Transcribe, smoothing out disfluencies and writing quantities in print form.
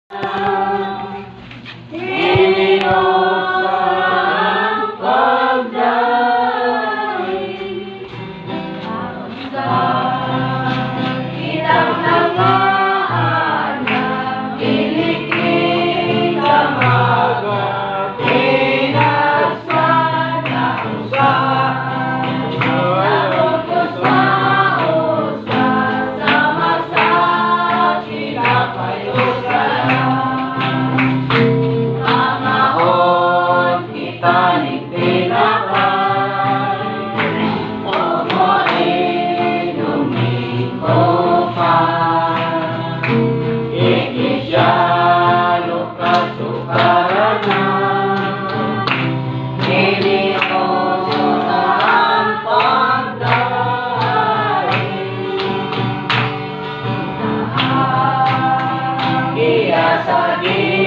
Iniusan pagdaig Sa kitang mga anak, dili kita Pinagsan na usa. Nagugos na usa, sama sa kinapayusan. Mangaon kita ning tinapay o moinom ning kopa. Iglesia kasukaranan, Iniusan pagdaig. Iya sa Ginoo.